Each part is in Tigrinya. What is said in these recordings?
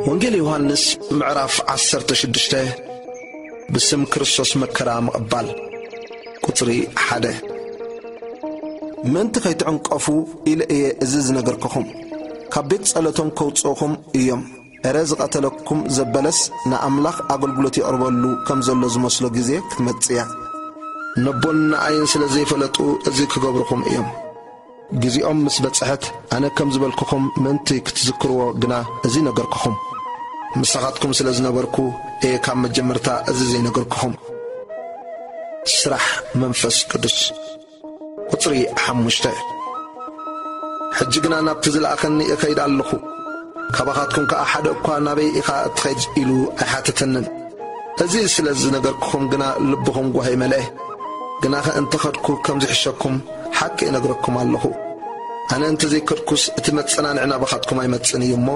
ወንጌል ዮሃንስ ምዕራፍ ዓሰርተ ሽዱሽተ። ብስም ክርስቶስ መከራ ምቕባል። ቁጽሪ ሓደ። ምእንቲ ከይትዕንቀፉ ኢለ እየ እዚ ዝነገርኩኹም። ካብ ቤት ጸሎቶም ከውጽኡኹም እዮም። እረ ዝቐተለኩም ዘበለስ ንኣምላኽ ኣገልግሎት የቕርበሉ ከም ዘሎ ዝመስሎ ግዜ ክትመጽእ እያ። ነቦን ንኣይን ስለ ዘይፈለጡ እዚ ክገብሩኹም እዮም። ግዜኦም ምስ በጽሐት፣ ኣነ ከም ዝበልኩኹም ምእንቲ ክትዝክርዎ ግና እዚ ነገርኩኹም። ምሳኻትኩም ስለ ዝነበርኩ እየ ካብ መጀመርታ እዚ ዘይነገርኩኹም። ስራሕ መንፈስ ቅዱስ። ቁጽሪ ሓሙሽተ። ሕጂ ግና ናብቲ ዝለኣኸኒ እኸይድ ኣለኹ፣ ካባኻትኩም ከኣ ሓደ እኳ ናበይ ኢኻ እትኸይድ ኢሉ ኣይሓተተንን። እዚ ስለ ዝነገርኩኹም ግና ልብኹም ጓሂ መለአ። ግናኸ እንተ ኸድኩ ከም ዝሕሸኩም ሓቂ እነግረኩም ኣለኹ። ኣነ እንተ ዘይከድኩስ እቲ መጸናንዒ ናባኻትኩም ኣይመጽእን እዩ እሞ፣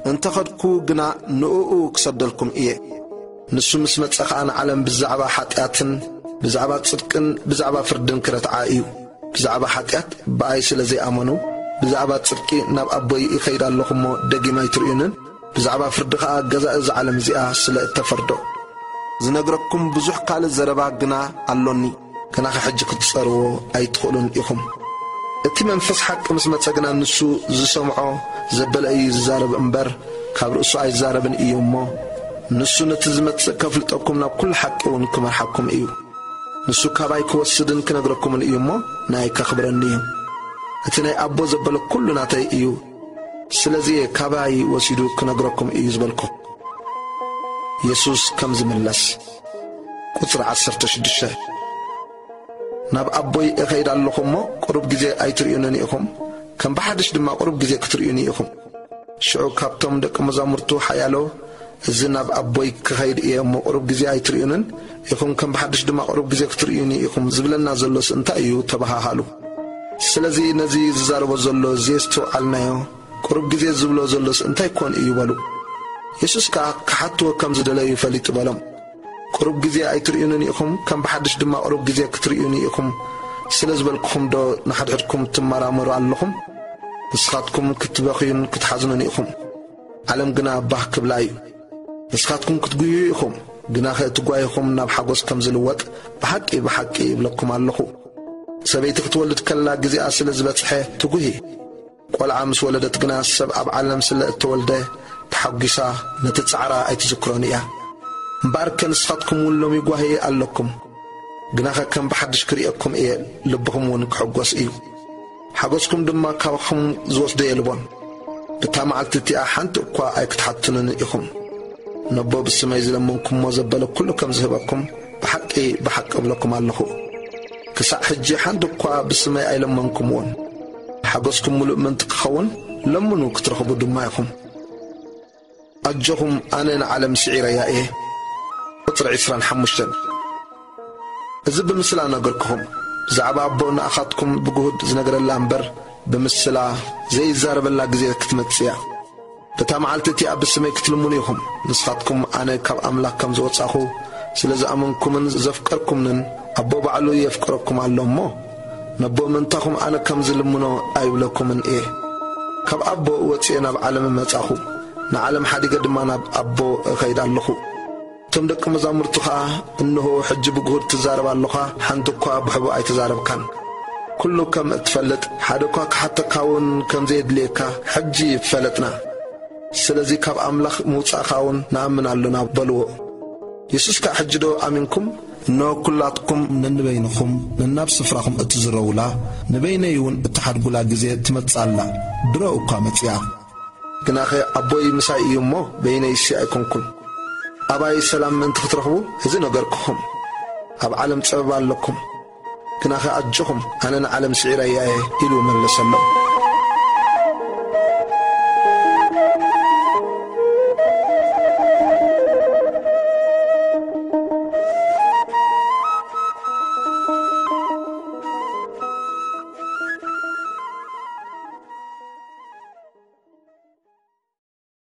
እንተ ኸድኩ ግና ንእኡ ክሰደልኩም እየ። ንሱ ምስ መጸ ኸኣ ንዓለም ብዛዕባ ሓጢኣትን ብዛዕባ ጽድቅን ብዛዕባ ፍርድን ክረትዓ እዩ። ብዛዕባ ሓጢኣት ብኣይ ስለ ዘይኣመኑ፣ ብዛዕባ ጽድቂ ናብ ኣቦይ ይኸይድ ኣለኹ እሞ ደጊም ኣይትርእዩንን፣ ብዛዕባ ፍርዲ ኸኣ ገዛእ እዛ ዓለም እዚኣ ስለ እተፈርዶ። ዝነግረኩም ብዙሕ ካልእ ዘረባ ግና ኣሎኒ፣ ግናኸ ሕጂ ክትጸርዎ ኣይትኽእሉን ኢኹም። እቲ መንፈስ ሓቂ ምስ መጸ ግና ንሱ ዝሰምዖ ዘበለ እዩ ዝዛረብ እምበር፣ ካብ ርእሱ ኣይዛረብን እዩ እሞ፣ ንሱ ነቲ ዝመጽእ ከፍልጠኩም ናብ ኩሉ ሓቂ እውን ክመርሓኩም እዩ። ንሱ ካባይ ክወስድን ክነግረኩምን እዩ እሞ፣ ንኣይ ከኽብረኒ እዩ። እቲ ናይ ኣቦ ዘበለ ኩሉ ናተይ እዩ። ስለዚ እየ ካባይ ወሲዱ ክነግረኩም እዩ ዝበልኩ። የሱስ ከም ዝምለስ። ቁጽሪ ዓሰርተ ሽዱሽተ። ናብ ኣቦይ እኸይድ ኣለኹ እሞ፣ ቁሩብ ግዜ ኣይትርእዩንን ኢኹም፣ ከም ብሓድሽ ድማ ቁሩብ ግዜ ክትርእዩኒ ኢኹም። ሽዑ ካብቶም ደቂ መዛሙርቱ ሓያሎ፣ እዚ ናብ ኣቦይ ክኸይድ እየ እሞ፣ ቁሩብ ግዜ ኣይትርእዩንን ኢኹም፣ ከም ብሓድሽ ድማ ቁሩብ ግዜ ክትርእዩኒ ኢኹም ዝብለና ዘሎስ እንታይ እዩ? ተባሃሃሉ። ስለዚ ነዚ ዝዛረቦ ዘሎ ዘየስተውዓልናዮ፣ ቁሩብ ግዜ ዝብሎ ዘሎስ እንታይ ኮን እዩ? በሉ። የሱስ ከኣ ክሓትዎ ከም ዝደለዩ ፈሊጡ በሎም። ቁሩብ ግዜ ኣይትርእዩንን ኢኹም፣ ከም ብሓድሽ ድማ ቁሩብ ግዜ ክትርእዩኒ ኢኹም ስለ ዝበልኩኹም ዶ ንሓድሕድኩም ትመራመሩ ኣለኹም? ንስኻትኩም ክትበኽዩን ክትሓዝኑን ኢኹም፣ ዓለም ግና ባህ ክብላ እዩ። ንስኻትኩም ክትጉህዩ ኢኹም፣ ግናኸ እቲ ጓሂኹም ናብ ሓጎስ ከም ዝልወጥ ብሓቂ፣ ብሓቂ ይብለኩም ኣለኹ። ሰበይቲ ክትወልድ ከላ ግዜኣ ስለ ዝበጽሐ ትጉሂ። ቆልዓ ምስ ወለደት ግና ሰብ ኣብ ዓለም ስለ እተወልደ ተሓጒሳ ነቲ ጻዕራ ኣይትዝክሮን እያ። እምበኣርከ ንስኻትኩም እውን ሎሚ ጓሂ ኣለኩም፣ ግናኸ ከም ብሓድሽ ክርእየኩም እየ፣ ልብኹም እውን ክሕጎስ እዩ። ሓጎስኩም ድማ ካባኹም ዝወስዶ የልቦን። በታ መዓልቲ እቲኣ ሓንቲ እኳ ኣይክትሓትቱንን ኢኹም። ነቦ ብስመይ ዝለመንኩሞ ዘበለ ኩሉ ከም ዝህበኩም ብሓቂ፣ ብሓቂ እብለኩም ኣለኹ። ክሳዕ ሕጂ ሓንቲ እኳ ብስመይ ኣይለመንኩምዎን። ሓጎስኩም ምሉእ ምእንቲ ክኸውን ለምኑ ክትረኽቡ ድማ ኢኹም። ኣጆኹም፣ ኣነ ንዓለም ስዒረያ እየ። ቁጽሪ ዕስራን ሓሙሽተን። እዚ ብምስላ ነገርኩኹም። ብዛዕባ ኣቦ ንኣኻትኩም ብግሁድ ዝነገረላ እምበር፣ ብምስላ ዘይዛረበላ ግዜ ክትመጽእ እያ። በታ መዓልቲ እቲኣ ብስመይ ክትልምኑ ኢኹም። ንስኻትኩም ኣነ ካብ ኣምላኽ ከም ዝወጻኹ ስለ ዝኣመንኩምን ዘፍቀርኩምንን፣ ኣቦ ባዕሉ የፍቅረኩም ኣሎ እሞ፣ ነቦ ምእንታኹም ኣነ ከም ዝልምኖ ኣይብለኩምን እየ። ካብ ኣቦ ወጽኤ ናብ ዓለም መጻኹ፣ ንዓለም ሓዲገ ድማ ናብ ኣቦ እኸይድ ኣለኹ። እቶም ደቂ መዛሙርቱ ኸኣ፣ እንሆ፣ ሕጂ ብግሁድ ትዛረብ ኣለኻ፣ ሓንቲ እኳ ብሕቡእ ኣይተዛረብካን። ኩሉ ከም እትፈልጥ፣ ሓደ እኳ ክሓተካ እውን ከም ዘየድልየካ ሕጂ ፈለጥና። ስለዚ ካብ ኣምላኽ ምውጻእኻ እውን ንኣምን ኣሎና በልዎ። የሱስ ከኣ፣ ሕጂ ዶ ኣሚንኩም? እንሆ፣ ኩላትኩም ነንበይንኹም ነናብ ስፍራኹም እትዝረዉላ፣ ንበይነይ እውን እትሓድጉላ ግዜ ትመጽእ ኣላ፣ ድሮ እኳ መጺኣ። ግናኸ ኣቦይ ምሳይ እዩ እሞ፣ በይነይሲ ኣይኮንኩን። ኣባይ ሰላም ምእንቲ ክትረኽቡ፣ እዚ ነገርኩኹም። ኣብ ዓለም ጸበባ ኣለኩም። ግናኸ ኣጆኹም፣ ኣነ ንዓለም ስዒረያ እየ፣ ኢሉ መለሰሎም።